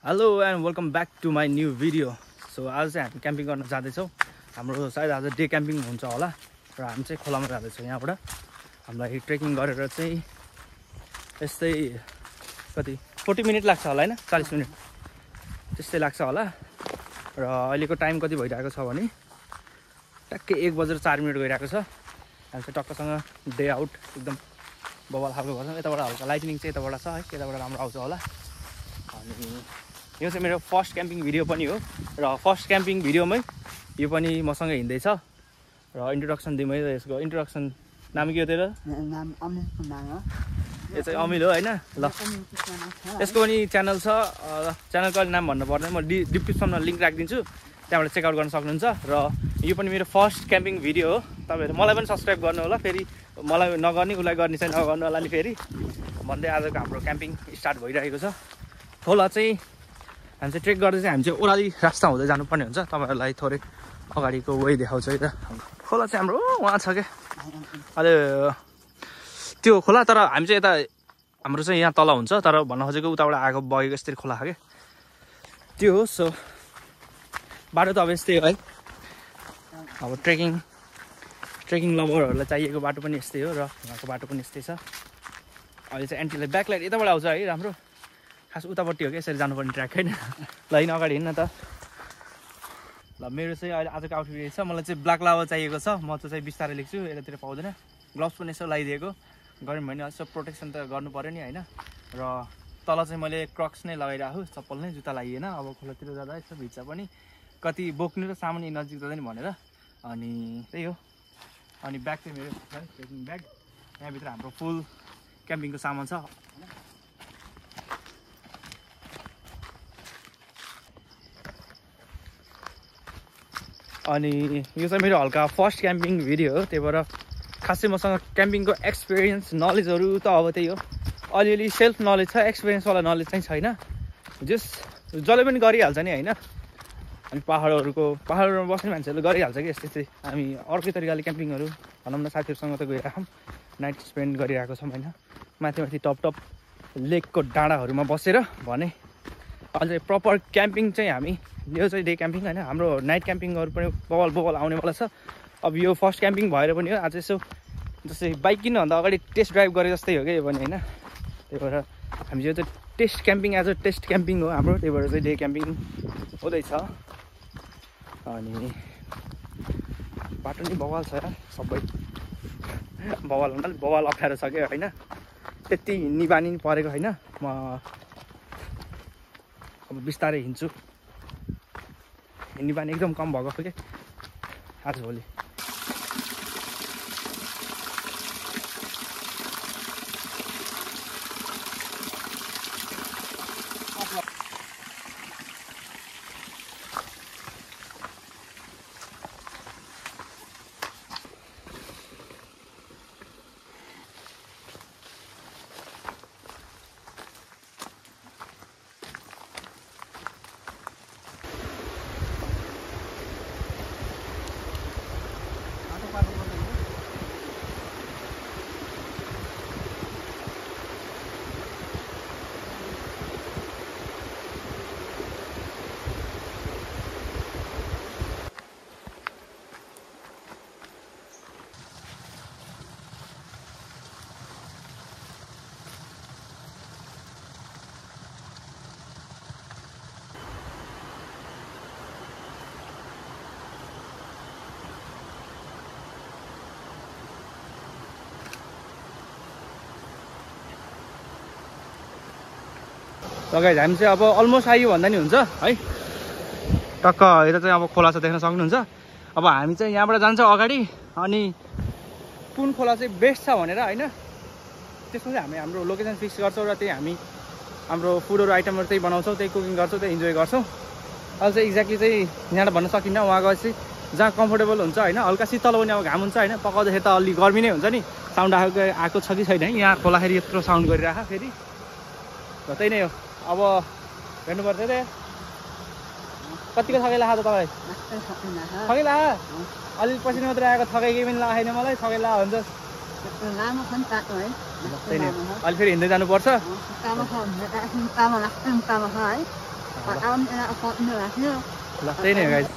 Hello and welcome back to my new video. So आज चाहिँ हामी क्याम्पिङ गर्न जाँदैछौँ। हाम्रो सायद आज डे क्याम्पिङ हुन्छ होला र हामी चाहिँ खोलामा जाँदैछौँ। यहाँबाट हामीलाई ट्रेकिङ गरेर चाहिँ यस्तै कति 40 मिनट लाग्छ होला होइन, 40 मिनट त्यस्तै लाग्छ होला। र अहिलेको टाइम कति भइरहेको छ भने ट्याक्कै 1:04 गइरहेको छ। हामी चाहिँ टक्कसँग डे आउट एकदम बवाल खालको गर्छौँ। यताबाट हल्का लाइटनिङ चाहिँ यताबाट छ है, यताबाट राम्रो आउँछ होला। अनि यो चाहिँ मेरो फर्स्ट क्याम्पिङ भिडियो पनि हो र फर्स्ट क्याम्पिङ भिडियोमै यो पनि मसँग हिँड्दैछ र इन्ट्रोडक्सन दिउँ है। यसको इन्ट्रोडक्सन नाम के हो तेरो? नाम अमिल कुमार हो। यो चाहिँ अमिल हो होइन। ल यसको पनि च्यानल छ। च्यानलको अहिले नाम भन्नु पर्दैन, म डिस्क्रिप्सनमा लिङ्क राखिदिन्छु, त्यहाँबाट चेकआउट गर्न सक्नुहुन्छ। र यो पनि मेरो फर्स्ट क्याम्पिङ भिडियो हो। तपाईँहरू मलाई पनि सब्सक्राइब गर्नु होला, फेरि मलाई नगर्ने उसलाई गर्ने चाहिँ नगर्नु होला नि फेरि भन्दै आजको हाम्रो क्याम्पिङ स्टार्ट भइरहेको छ। खोला चाहिँ हामी चाहिँ ट्रेक गर्दै चाहिँ हामी चाहिँ ओह्राली रास्ता हुँदै जानुपर्ने हुन्छ। तपाईँहरूलाई थोरै अगाडिको वे देखाउँछ है त। खोला चाहिँ हाम्रो उहाँ छ क्या अहिले त्यो खोला, तर हामी चाहिँ यता हाम्रो चाहिँ यहाँ तल हुन्छ, तर भन्न खोजेको उताबाट आएको बगेको यस्तै खोला क्या त्यो हो। सो बाटो त अब यस्तै हो है। अब ट्रेकिङ लभरहरूलाई चाहिएको बाटो पनि यस्तै हो र यहाँको बाटो पनि यस्तै छ। अहिले चाहिँ एन्टीलाई ब्याकलाइट यताबाट आउँछ है राम्रो, खास उतापट्टि हो कि यसरी जानुपर्ने ट्र्याक होइन। ल हिँड अगाडि हिँड्न त। ल मेरो चाहिँ अहिले आजको आउटफिट छ। मलाई चाहिँ ब्ल्याक लाभा चाहिएको छ। म चाहिँ बिस्तारै लेख्छु, यतातिर पाउँदैन। ग्लोभ्स पनि यसो लगाइदिएको, गऱ्यौँ भने यसो प्रोटेक्सन त गर्नु पऱ्यो नि होइन। र तल चाहिँ मैले क्रक्स नै लगाइरहेको, चप्पल नै, जुत्ता लगाइएन। अब खोलातिर जाँदा यसो भिज्छ पनि, कति बोक्नु र सामान नजिक जाँदैन भनेर। अनि त्यही हो। अनि ब्याग चाहिँ मेरो ट्रेकिङ ब्याग, यहाँभित्र हाम्रो फुल क्याम्पिङको सामान छ। अनि यो चाहिँ मेरो हल्का फर्स्ट क्याम्पिङ भिडियो हो, त्यही भएर खासै मसँग क्याम्पिङको एक्सपिरियन्स नलेजहरू त अब त्यही हो, अलिअलि सेल्फ नलेज छ, एक्सपिरियन्सवाला नलेज चाहिँ छैन। जसले पनि गरिहाल्छ नि होइन। अनि पाहाडहरूमा बस्ने मान्छेहरूले गरिहाल्छ कि यस्तै हामी अर्कै तरिकाले क्याम्पिङहरू भनौँ न, साथीहरूसँग त गइरहेछौँ, नाइट स्पेन्ड गरिरहेको छौँ होइन। माथि टप लेकको डाँडाहरूमा बसेर भने अहिले चाहिँ प्रपर क्याम्पिङ चाहिँ हामी, यो चाहिँ डे क्याम्पिङ होइन। हाम्रो नाइट क्याम्पिङहरू पनि बवाल आउनेवाला छ। अब यो फर्स्ट क्याम्पिङ भएर पनि हो। आज यसो जस्तै बाइक किन्नुभन्दा अगाडि टेस्ट ड्राइभ गरे जस्तै हो क्या यो पनि होइन। त्यही भएर हामी यो चाहिँ test camping as a test camping हो हाम्रो, त्यही भएर चाहिँ डे क्याम्पिङ हुँदैछ। अनि बाटो नि बवाल छ यार, सबै बवाल हुनाले बवाल अप्ठ्यारो छ क्या होइन। त्यति हिँड्ने बानी परेको होइन। म अब बिस्तारै हिँड्छु, हिँड्ने बानी एकदम कम भएको थियो क्या आजभोलि। गाइस हामी चाहिँ अब अलमोस्ट आइयो भन्दा नि हुन्छ है। टक्क यता चाहिँ अब खोला छ, देख्न सक्नुहुन्छ। अब हामी चाहिँ यहाँबाट जान्छौँ अगाडि, अनि कुन खोला चाहिँ बेस्ट छ भनेर होइन, त्यसमा चाहिँ हामी हाम्रो लोकेसन फिक्स गर्छौँ र त्यही हामी हाम्रो फुडहरू आइटमहरू त्यही बनाउँछौँ, त्यही कुकिङ गर्छौँ, त्यही इन्जोय गर्छौँ। अहिले चाहिँ एक्ज्याक्टली चाहिँ यहाँबाट भन्न सकिन्न। वहाँ गएपछि जहाँ कम्फोर्टेबल हुन्छ होइन, हल्का शीतल पनि, अब घाम हुन्छ होइन, पकाउँदाखेरि त अलि गर्मी नै हुन्छ नि। साउन्ड आएको छ कि छैन है, यहाँ खोलाखेरि यत्रो साउन्ड गरिरहेको फेरि, र त्यही नै हो। अब हेर्नुपर्छ त कतिको थकाइ लाग्छ त तपाईँ? थकाइ लाग्यो अलि पछि मात्रै आएको, थकाइ केही पनि लागेन मलाई। थकाइ लाग्यो भने चाहिँ अहिले फेरि हिँड्दै जानुपर्छ। ल त्यही नै हो गाइज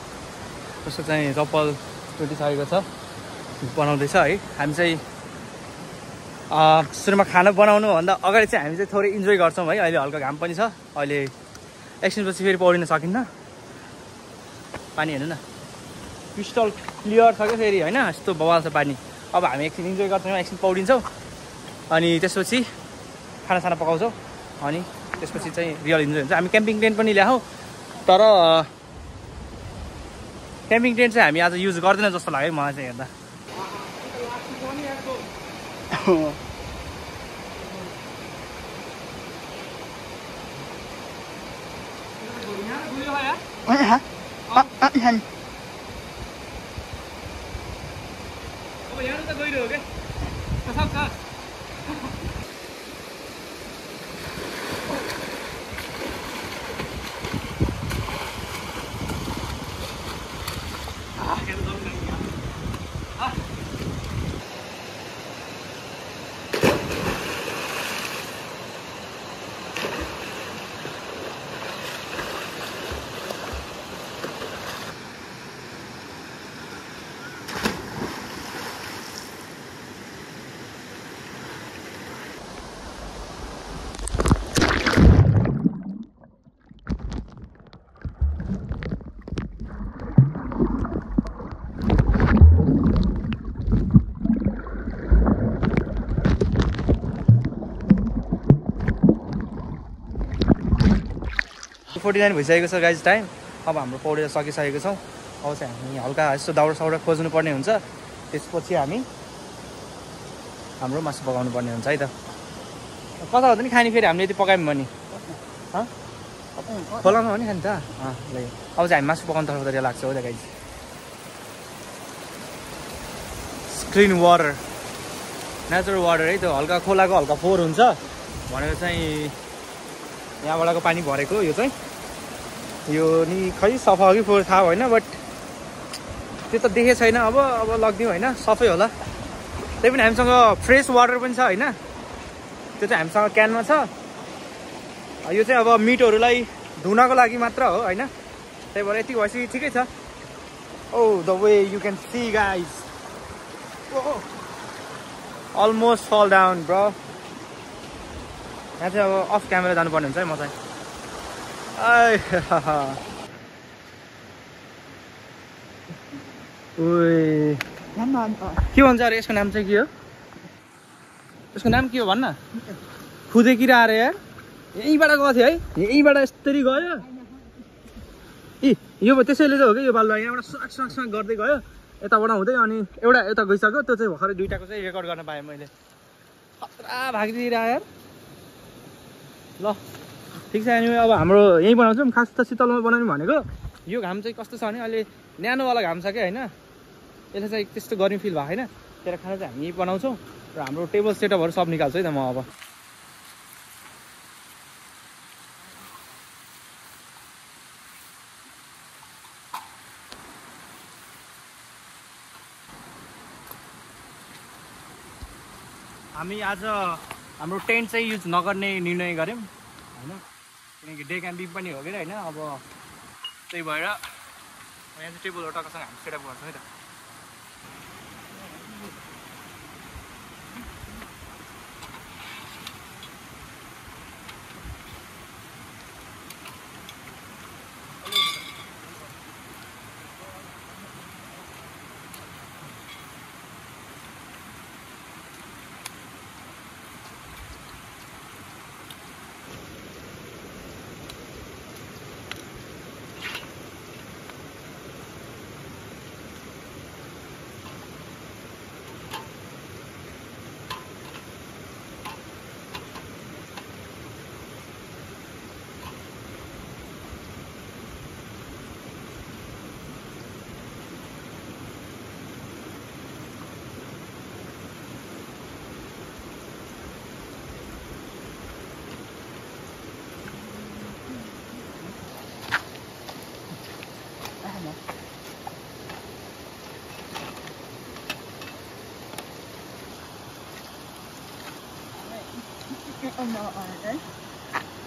कस्तो चाहिँ चप्पल टुटिसकेको छ बनाउँदैछ है हामी चाहिँ सुरुमा खाना बनाउनुभन्दा अगाडि चाहिँ हामी चाहिँ थोरै इन्जोय गर्छौँ है अहिले हल्का घाम पनि छ अहिले एकछिनपछि फेरि पौडिन सकिन्न पानी हेर्नु न क्रिस्टल क्लियर छ क्या फेरि होइन यस्तो बवाल छ पानी अब हामी एकछिन इन्जोय गर्छौँ एकछिन पौडिन्छौँ अनि त्यसपछि खानासाना पकाउँछौँ अनि त्यसपछि चाहिँ रियल इन्जोय हुन्छ हामी क्याम्पिङ टेन्ट पनि ल्यायौँ तर क्याम्पिङ टेन्ट चाहिँ हामी आज युज गर्दैन जस्तो लाग्यो मलाई चाहिँ हेर्दा अब यहाँ त गइरह्यो क्या $49 भइसकेको छ गाइज टाइम अब हाम्रो पौडेर सकिसकेको छौँ अब चाहिँ हामी हल्का यस्तो दाउरा साउरा खोज्नु पर्ने हुन्छ त्यसपछि हामी हाम्रो मासु पकाउनु पर्ने हुन्छ है त कता हुँदैन खाने फेरि हामीले यति पकायौँ भने खोलामा हो नि खान्छ ल अब चाहिँ हामी मासु पकाउनु तर्फ त लाग्छ हो त guys clean water natural water है त्यो हल्का खोलाको हल्का फोहोर हुन्छ भनेर चाहिँ यहाँबाटको पानी भरेको यो चाहिँ यो नि खै सफा हो कि फोहोर थाहा होइन बट त्यो त देखेको छैन अब लगिदिउँ होइन सफै होला त्यही पनि हामीसँग फ्रेस वाटर पनि छ होइन त्यो चाहिँ हामीसँग क्यानमा छ यो चाहिँ अब मिटहरूलाई धुनको लागि मात्र हो होइन त्यही भएर यति भएपछि ठिकै छ oh the way you can see guys almost fall down bro यहाँ चाहिँ अब अफ क्यामेरा जानुपर्ने हुन्छ है म चाहिँ के भन्छ अरे यसको नाम चाहिँ के हो यसको नाम के हो भन्न खुदे किरा अरे यार यहीँबाट गएको थियो है यहीँबाट यस्तरी गयो ए यो त्यसैले चाहिँ हो कि यो बालुवा यहाँबाट स्वाक स्वाक स्वाक गर्दै गयो यताबाट हुँदै अनि एउटा यता गइसक्यो त्यो चाहिँ भर्खरै दुइटाको चाहिँ रेकर्ड गर्न पाएँ मैले खतरा भागिदिएर यार ल ठिक छ अनि अब हाम्रो यहीँ बनाउँछौँ खास त शीतलमा बनाउनु भनेको यो घाम चाहिँ कस्तो छ भने अहिले न्यानोवाला घाम छ क्या होइन यसले चाहिँ त्यस्तो गर्मी फिल भएको छैन त्यही खाना चाहिँ हामी यहीँ बनाउँछौँ र हाम्रो टेबल सेटअपहरू सब निकाल्छु है त म अब हामी आज हाम्रो टेन्ट चाहिँ युज नगर्ने निर्णय गऱ्यौँ होइन किनकि डे क्याम्पिङ पनि हो कि होइन अब त्यही भएर यहाँ चाहिँ टेबलहरू टक्कसँग हामी सेटअप गर्छौँ है त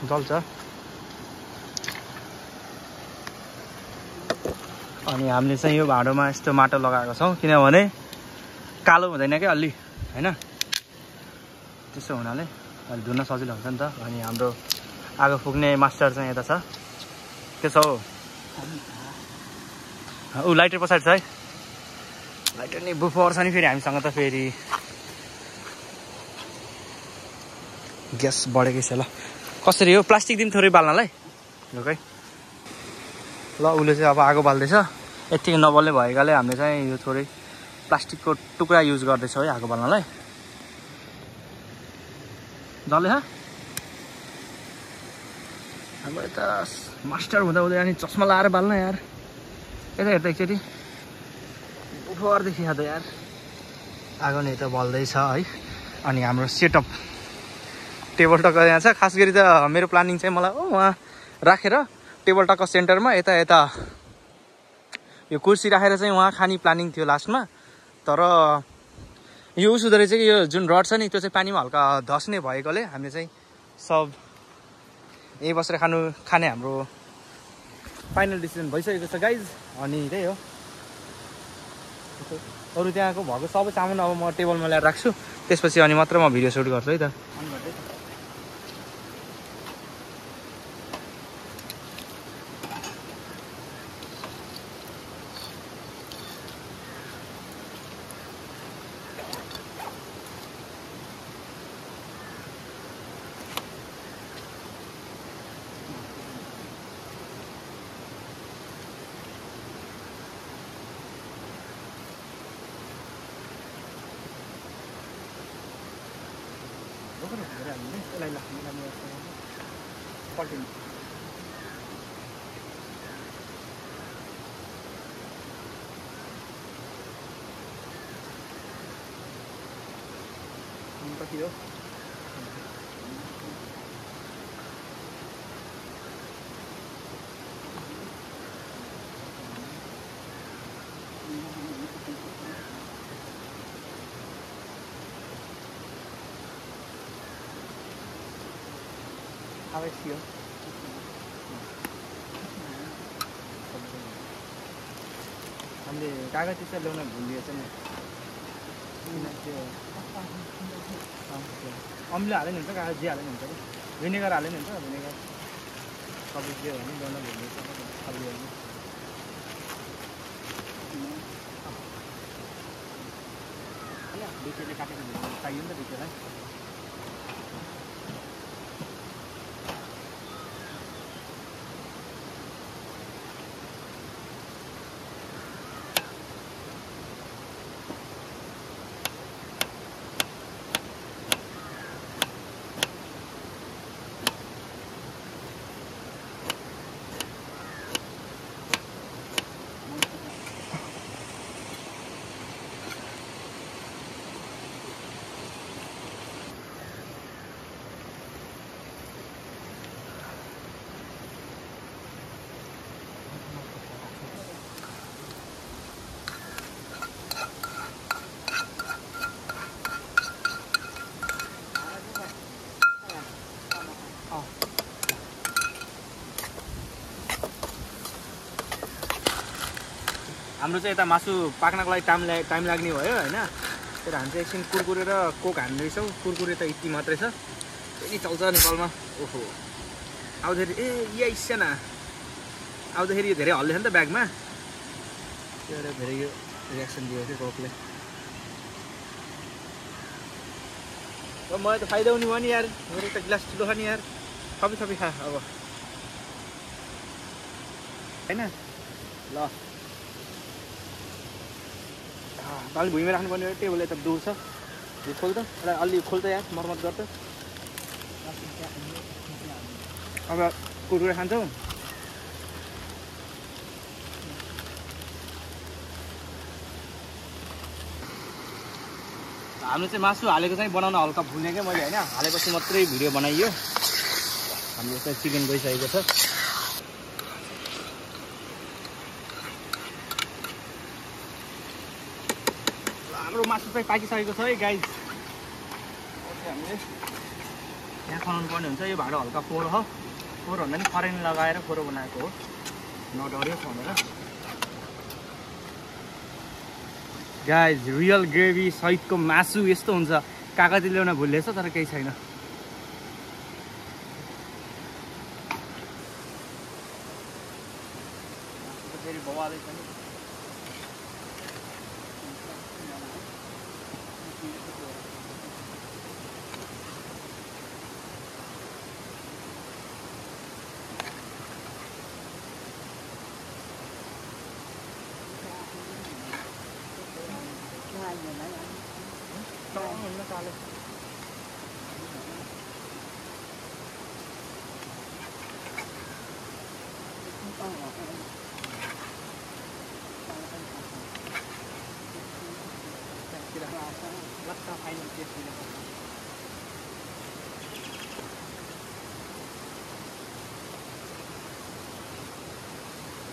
जल्छ अनि हामीले चाहिँ यो भाँडोमा यस्तो माटो लगाएको छौँ किनभने कालो हुँदैन क्या अलि हैन त्यसो हुनाले अलि धुन सजिलो हुन्छ नि त। अनि हाम्रो आगो फुक्ने मास्टर चाहिँ यता छ के छ हौ ऊ लाइटर पछाडि छ है लाइटर नि बुफर छ नि फेरि हामीसँग त फेरि ग्यास बढेकै छ ल कसरी हो प्लास्टिक दिम थोरै बाल्नलाई लुकै ल उसले चाहिँ अब आगो बाल्दैछ यतिकै नबल्ने भएकाले हामीले चाहिँ यो थोरै प्लास्टिकको टुक्रा युज गर्दैछौँ है आगो बाल्नलाई जले हाम्रो यता मास्टर हुँदा हुँदै अनि चस्मा लाएर बाल्न यार यता हेर्दा एकचोटि उफर देखिया त यार आगो नै त बल्दैछ है। अनि हाम्रो सेटअप टेबल टक्क यहाँ छ खास गरी त मेरो प्लानिङ चाहिँ मलाई वहाँ राखेर टेबल टक्क सेन्टरमा यता यता यो कुर्सी राखेर चाहिँ वहाँ खाने प्लानिङ थियो लास्टमा तर यो उस हुँदो रहेछ कि यो जुन रड छ नि त्यो चाहिँ पानीमा हल्का धस्ने भएकोले हामीले चाहिँ सब यही बसेर खाने हाम्रो फाइनल डिसिजन भइसकेको छ गाइज। अनि त्यही हो अरू त्यहाँको भएको सबै सामान अब म टेबलमा ल्याएर राख्छु त्यसपछि अनि मात्र म भिडियो सुट गर्छु है त। कति हो आवेश थियो हामीले कागज चिसा ल्याउन भुलिएछ नि अम्ले हाल्यो नि हुन्छ कागज जे हाल्यो नि हुन्छ कि भिनेगर हाल्यो नि हुन्छ भिनेगर सबै जे हो भने ल्याउन भुलिएछ बिचले काटेको चाहियो नि त बिचलाई हाम्रो चाहिँ यता मासु पाक्नको लागि टाइम लाग्ने भयो हैन तर हामी चाहिँ एकछिन कुरकुरे र कोक हान्दैछौँ कुरकुरे त यति मात्रै छ यति चल्छ नेपालमा ओहो आउँदाखेरि ए यहाँ इस्सेना आउँदाखेरि यो धेरै हल्दैछ नि त ब्यागमा त्यो धेरै यो रियाक्सन दियो कि कोकले मलाई त फाइदा हुने भयो नि यार मेरो त गिलास ठुलो छ नि यार थपी खा अब हैन ल अलि भुइँमा राख्नुपर्ने टेबल यता दूर छ यो खोल त अलि खोल त यार मर्मत गर्छ अब कुरकुरे खान्छौँ हामीले चाहिँ मासु हालेको चाहिँ बनाउन हल्का भुल्ने क्या मैले होइन हालेपछि मात्रै भिडियो बनाइयो हाम्रो चाहिँ चिकन गइसकेको छ हाम्रो मासु चाहिँ पाकिसकेको छ है गाइज हामीले यहाँ खनाउनु पर्ने हुन्छ यो भाँडो हल्का फोहोर हो फोहोर भन्दा नि फरेन लगाएर फोहोर बनाएको हो नडर्यो भनेर गाइज रियल ग्रेभी सहितको मासु यस्तो हुन्छ। कागती ल्याउन भुलेछ तर केही छैन। फेरि बवालै छ नि।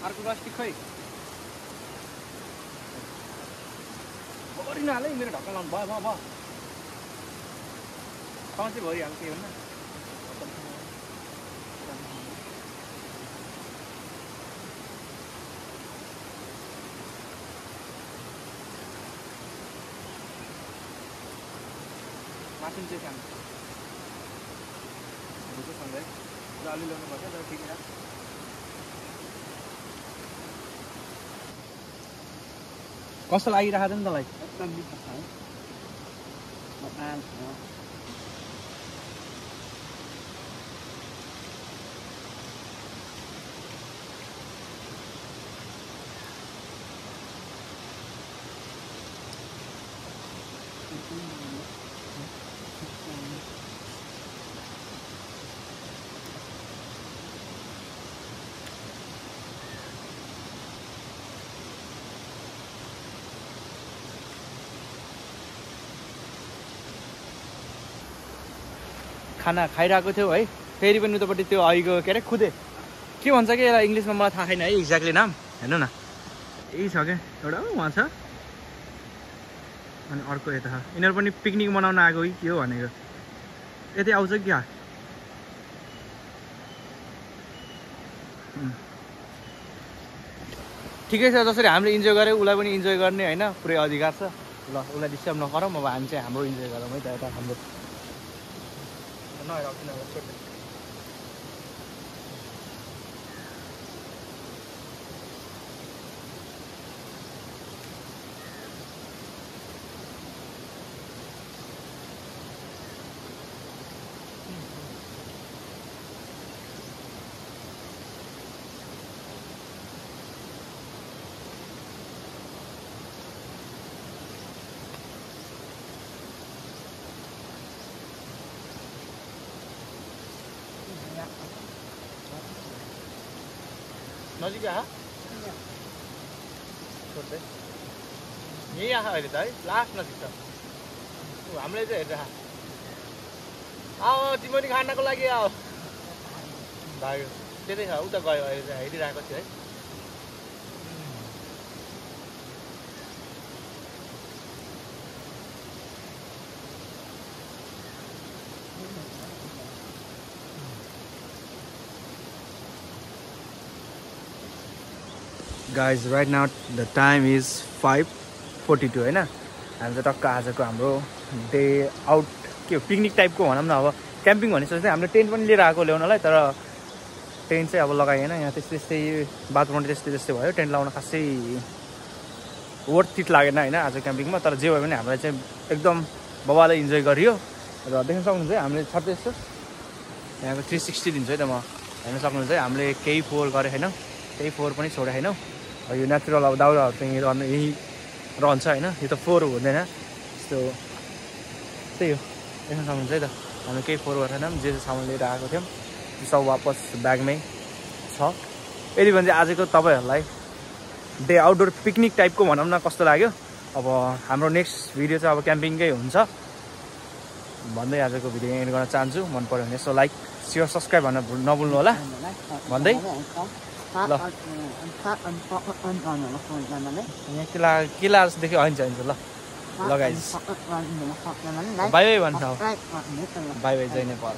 अर्को रस्टी खै भरि नहाले मेरो ढक्का लाउनु भयो भयो भयो ठाउँ चाहिँ भरिहाल्छ के भन्नु मासुन चाहिँ खानु सँगै अलि ल्याउनुपर्छ तर ठिकै छ। कस्तो लागिरहेको छ नि तँलाई? एकदम मिठो छ है। खाना खाइरहेको थियो है। फेरि पनि उतापट्टि त्यो अहिलेको के अरे खुदे के भन्छ कि यसलाई इङ्ग्लिसमा मलाई थाहा छैन है एक्ज्याक्टली नाम। हेर्नु न यही छ क्या एउटा उहाँ छ अनि अर्को यता यिनीहरू पनि पिकनिक मनाउन आएको कि के हो भनेको यतै आउँछ क्या। ठिकै छ जसरी हामीले इन्जोय गऱ्यो उसलाई पनि इन्जोय गर्ने होइन पुरै अधिकार छ। ल उसलाई डिस्टर्ब नगरौँ अब हामी चाहिँ हाम्रो इन्जोय गरौँ है त यता हाम्रो नजिक आहा छोड्दै यही आहा अहिले त है लास्ट नजिक छ हामीले चाहिँ हेर्दा आऊ तिमी पनि खानको लागि आऊ भाग्यो त्यतै छ उता गयो अहिले चाहिँ हेरिरहेको थियो है। Guys, right now the time is 5:42 हैन। हामी चाहिँ टक्क आजको हाम्रो डे आउट के पिकनिक टाइपको भनौँ न। अब क्याम्पिङ भनेपछि चाहिँ हामीले टेन्ट पनि लिएर आएको ल्याउनलाई तर टेन्ट चाहिँ अब लगाएन। यहाँ त्यस्तै वातावरण त्यस्तै भयो। टेन्ट लगाउन खासै वर्थ इट लागेन होइन आज क्याम्पिङमा। तर जे भयो भने हामीलाई चाहिँ एकदम बबालाई इन्जोय गरियो र देख्न सक्नुहुन्छ है हामीले छट्टै यस्तो यहाँको 360 दिन्छु है त म हेर्न सक्नुहुन्छ है। हामीले केही फोहोर गरेँ होइन केही फोहोर पनि छोडे होइन। यो नेचुरल अब दाउराहरू चाहिँ यहीँ रहन्छ होइन। यो त फोहोर हुँदैन यस्तो त्यही हो देख्न सक्नुहुन्छ है त। हामी केही फोहोर गरेनौँ जे सामान लिएर आएको थियौँ त्यो सब वापस ब्यागमै छ। यदि भने चाहिँ आजको तपाईँहरूलाई डे आउटडोर पिकनिक टाइपको भनौँ न कस्तो लाग्यो। अब हाम्रो नेक्स्ट भिडियो चाहिँ अब क्याम्पिङकै हुन्छ भन्दै आजको भिडियो एन्ड गर्न चाहन्छु। मन पऱ्यो भने यसो लाइक सेयर सब्सक्राइब भन्न नभुल्नु होला भन्दै ल यहाँ के लाग्छ हुन्छ ल लगाइस् बाई बाई भन्छ बाई बाई जय नेपाल।